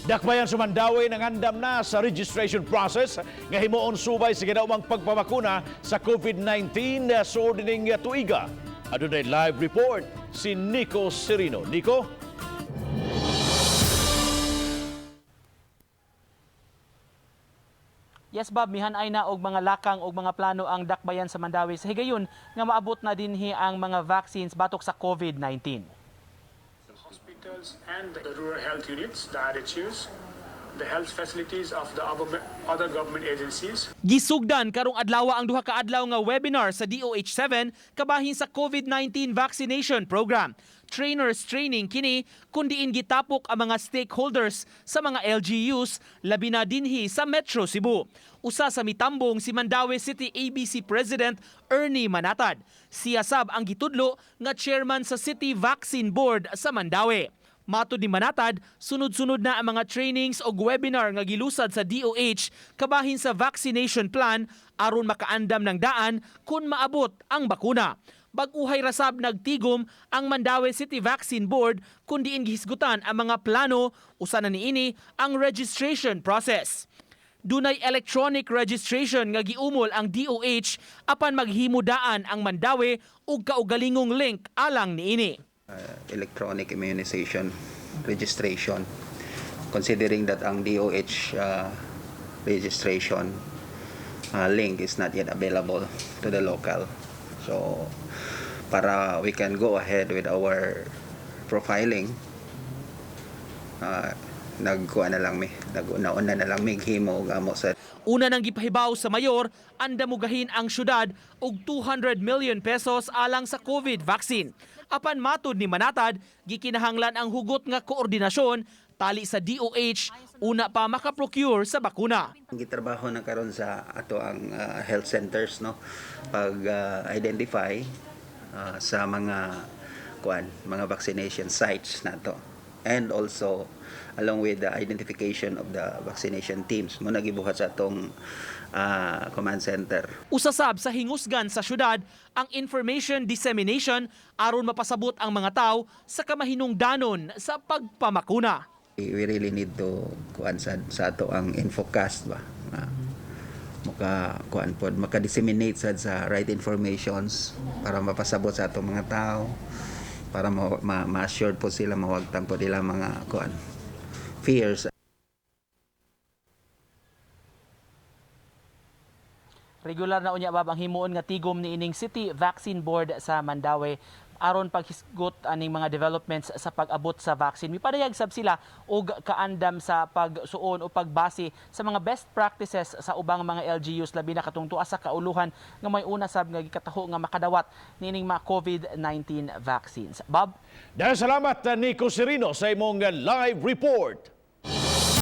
Dakbayan sa Mandaue nangandam na sa registration process nga himuon subay sa ginaumang pagpabakuna sa COVID-19 sa ordining tuiga. Adunay live report si Nico Serino. Nico? Yes, Bob, mihanay na og mga lakang og mga plano ang dakbayan sa Mandaue sa higayon nga maabot na dinhi ang mga vaccines batok sa COVID-19. Hospitals and the rural health units, the RHUs, the health facilities of the other government agencies. Gisugdan karong adlaw ang duha ka adlaw nga webinar sa DOH-7 kabahin sa COVID-19 vaccination program. Trainers training kini kun diin gitapok ang mga stakeholders sa mga LGUs, labi na dinhi sa Metro Cebu. Usa sa mitambong si Mandaue City ABC President Ernie Manatad. Siya sab ang gitudlo nga chairman sa City Vaccine Board sa Mandaue. Matod ni Manatad, sunod-sunod na ang mga trainings o webinar nga gilusad sa DOH kabahin sa vaccination plan aron makaandam ng daan kung maabot ang bakuna. Bag-uhay rasab nagtigom ang Mandaue City Vaccine Board kung diin gihisgutan ang mga plano, usa na niini ang registration process. Dunay electronic registration nga giumol ang DOH apan maghimo daan ang Mandaue og kaugalingong link alang niini. Electronic immunization registration, considering that ang DOH registration link is not yet available to the local. So para we can go ahead with our profiling, nagkuha na lang mi, nag-una-una na lang mi himo og amo sa Una nang gipahibaw sa mayor, andamugahin ang syudad og 200 million pesos alang sa COVID vaccine. Apan matud ni Manatad, gikinahanglan ang hugot nga koordinasyon tali sa DOH una pa makaprocure sa bakuna. Ang gitrabaho na karon sa ato ang health centers, no, pag identify sa mga kuan, mga vaccination sites nato, and also along with the identification of the vaccination teams mo nagibuhat sa atong command center. Usasab sa hingusgan sa syudad ang information dissemination aron mapasabot ang mga tao sa kamahinungdanon sa pagpamakuna. We really need to kuan sa ato ang infocast ba nga maka kuan pod, maka disseminate sad sa right informations para mapasabot sa atong mga tao, para ma-assured po sila, mawagtang po nila mga kuan, fears. Regular na unya, Bab, ang himuon nga tigom ni ining City Vaccine Board sa Mandaue aron paghisgot aning mga developments sa pag-abot sa vaccine. Mipadayag sab sila og kaandam sa pagsuon o pagbase sa mga best practices sa ubang mga LGUs, labi na katong tuas sa kauluhan nga may una sab nga gikataho nga makadawat niining mga COVID-19 vaccines. Bob? Dahil salamat, Nico Serino, sa imong live report.